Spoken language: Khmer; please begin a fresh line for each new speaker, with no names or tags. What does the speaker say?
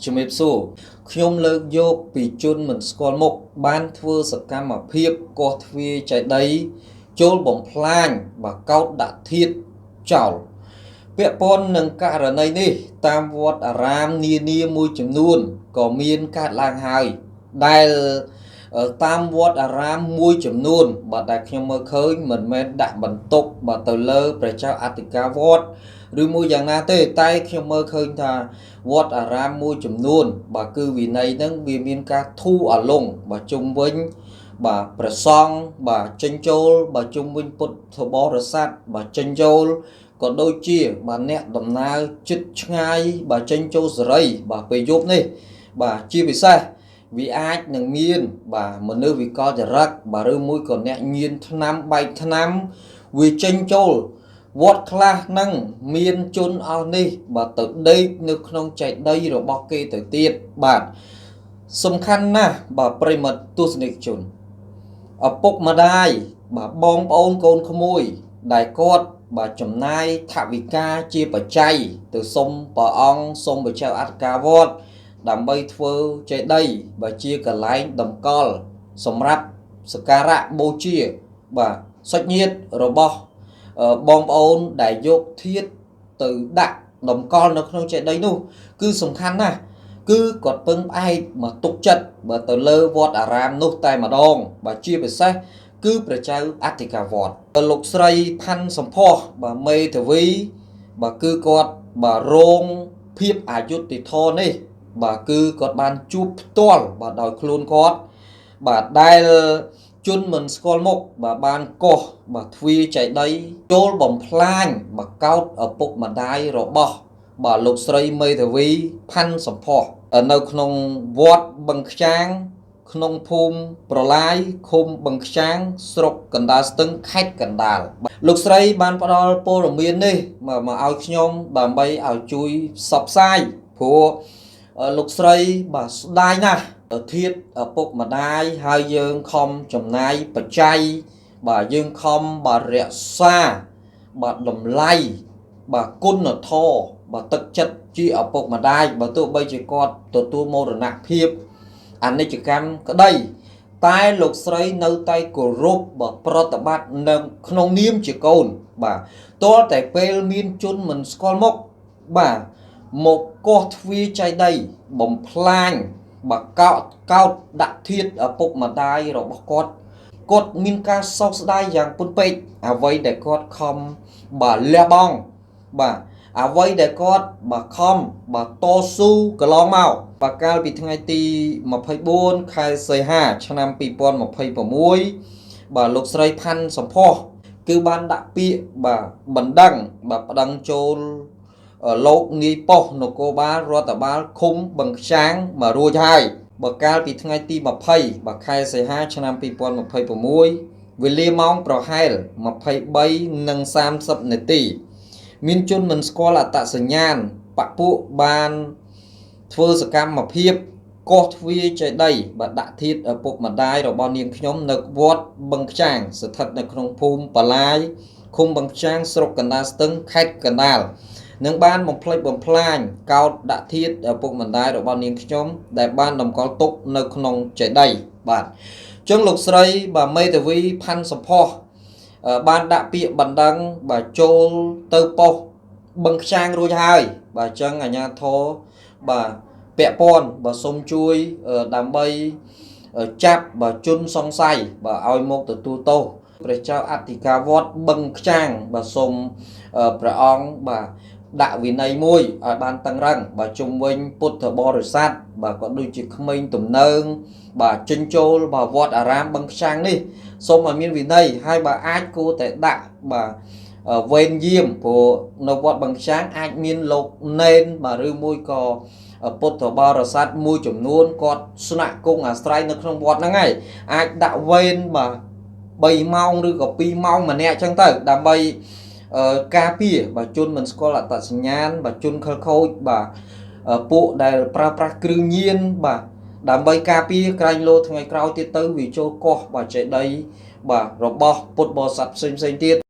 ជំរាបសួរខ្ញុំលើកយកពីជនមិនស្គាល់មុខបានធ្វើសកម្មភាពគាស់ទ្វារចេតិយចូលបំផ្លាញបាទកោតដាក់ធាតុចោលពាក់ព័ន្ធនឹងករណីនេះតាមវត្តអារាមនានាមួយចំនួនក៏មានកើតឡើងហើយដែលតាមវត្តអារាមមួយចំនួនបាទដែលខ្ញុំមើលឃើញមិនមែនដាក់បន្ទុកបាទទៅលើព្រះចៅអធិការវត្តឬមួយយ៉ាងណាទេតែខ្ញុំមើលឃើញថាវត្តអារាមមួយចំនួនបាទគឺវិន័យហ្នឹងវាមានការធូរអាលងបាទជុំវិញបាទព្រះសង្ឃបាទចេញចូលបាទជុំវិញពុទ្ធបរិស័ទបាទចេញចូលក៏ដូចជាបាទអ្នកដំណើរចិត្តឆ្ងាយបាទចេញចូលសេរីបាទពេលយប់នេះបាទជាពិសេសវាអាចនឹងមានបាទមនុស្សវិកលចរិតបាទឬមួយក៏អ្នកញៀនថ្នាំបែកថ្នាំវាចេញចូលវត្តខ្លះហ្នឹងមានជនអស់នេះបាទទៅដេកនៅក្នុងចេតិយរបស់គេទៅទៀតបាទសំខាន់ណាស់បាទប្រិមត្តទស្សនិកជនឪពុកម្ដាយបាទបងប្អូនកូនក្មួយដែលគាត់បាទចំណាយថវិកាជាបច្ច័យទៅសុំព្រះអង្គសុំព្រះចៅអធិការវត្តដើម្បីធ្វើចេតិយបាទជាកន្លែងតម្កល់សម្រាប់សក្ការៈបូជាបាទសាច់ញាតិរបស់បងប្អូនដែលយកធាតុទៅដាក់តម្កល់នៅក្នុងចេតិយនោះគឺសំខាន់ណាស់គឺគាត់ពឹងផ្អែកមកទុកចិត្តបើទៅលើវត្តអារាមនោះតែម្ដងបាទជាពិសេសគឺព្រះចៅអធិការវត្តលោកស្រីផាន់សំផស្សបាទមេធាវីបាទគឺគាត់បាទរងភាពអយុត្តិធម៌នេះបាទគឺគាត់បានជួបផ្ទាល់បាទដោយខ្លួនគាត់បាទដែលជនមិនស្គាល់មុខបាទបានកោះបាទទ្វារចេតិយចូលបំផ្លាញបាទកោតឪពុកម្ដាយរបស់បាទលោកស្រីមេធាវីផាន់សំផស្សនៅក្នុងវត្តបឹងខ្យាងក្នុងភូមិប្រឡាយឃុំបឹងខ្យាងស្រុកកណ្ដាលស្ទឹងខេត្តកណ្ដាលលោកស្រីបានផ្ដល់ព័ត៌មាននេះមកឲ្យខ្ញុំដើម្បីឲ្យជួយផ្សព្វផ្សាយព្រោះលោកស្រីបាទស្ដាយណាស់ធាតុឪពុកម្ដាយហើយយើងខំចំណាយបច្ច័យបាទយើងខំបាទរក្សាបាទតម្លៃបាទគុណធម៌បាទទឹកចិត្តជាឪពុកម្ដាយបើទោះបីជាគាត់ទទួលមរណភាពអនិច្ចកម្មក្តីតែលោកស្រីនៅតែគោរពបាទប្រតិបត្តិនៅក្នុងនាមជាកូនបាទទាល់តែពេលមានជនមិនស្គាល់មុខបាទមកកោះទ្វារចេតិយបំផ្លាញបាទកោតកោតដាក់ធាតុឪពុកម្ដាយរបស់គាត់គាត់មានការសោកស្ដាយយ៉ាងពន់ពេកអ្វីដែលគាត់ខំបាទលះបង់បាទអ្វីដែលគាត់បាទខំបាទតស៊ូកន្លងមកបាទកាលពីថ្ងៃទី24ខែសីហាឆ្នាំ2026បាទលោកស្រីផាន់សំផស្សគឺបានដាក់ពាក្យបាទបណ្ដឹងបាទប្តឹងចូលលោកនាយប៉ុស្តិ៍នគរបាលរដ្ឋបាលឃុំបឹងខ្យាងមករួចហើយបើកាលពីថ្ងៃទី20បាទខែសីហាឆ្នាំ2026វេលាម៉ោងប្រហែល23:30នាទីមានជនមិនស្គាល់អត្តសញ្ញាណបពុបានធ្វើសកម្មភាពកោះទ្វារចេតិយបាទដាក់ធាតុឪពុកម្ដាយរបស់នាងខ្ញុំនៅវត្តបឹងខ្យាងស្ថិតនៅក្នុងភូមិបលាយឃុំបឹងខ្យាងស្រុកកណ្ដាលស្ទឹងខេត្តកណ្ដាលនឹងបានបំផ្លិចបំផ្លាញកោតដាក់ធាតុឪពុកម្ដាយរបស់នាងខ្ញុំដែលបានតម្កល់ទុកនៅក្នុងចេតិយបាទអញ្ចឹងលោកស្រីបាទមេធាវីផាន់សំផស្សបានដាក់ពាក្យបណ្ដឹងបាទចូលទៅប៉ុស្តិ៍បឹងខ្យាងរួចហើយបាទអញ្ចឹងអាជ្ញាធរបាទពាក់ព័ន្ធបាទសូមជួយដើម្បីចាប់បាទជនសង្ស័យបាទឲ្យមកទទួលទោសព្រះចៅអធិការវត្តបឹងខ្យាងបាទសូមព្រះអង្គបាទដាក់វិន័យមួយឲ្យបានតឹងរឹងបាទជុំវិញពុទ្ធបរិស័ទបាទក៏ដូចជាក្មេងទំនើងបាទចិញ្ចូលបាទវត្តអារាមបឹងខ្យាងនេះសូមឲ្យមានវិន័យហើយបើអាចគួរតែដាក់បាទវេនយាមព្រោះនៅវត្តបឹងខ្យាងអាចមានលោកណេនបាទឬមួយក៏ពុទ្ធបរិស័ទមួយចំនួនគាត់ស្នាក់គង់អាស្រ័យនៅក្នុងវត្តហ្នឹងហើយអាចដាក់វេនបាទ3ម៉ោងឬក៏2ម៉ោងម្នាក់ចឹងទៅដើម្បីការពារបាទជនមិនស្គាល់អត្តសញ្ញាណបាទជនខិលខូចបាទពួកដែលប្រើប្រាស់គ្រឿងញៀនបាទដើម្បីការពារក្រែងលោថ្ងៃក្រោយទៀតទៅវាចូលកោះបាទចេតិយបាទរបស់ពុទ្ធបរិស័ទផ្សេងផ្សេងទៀត។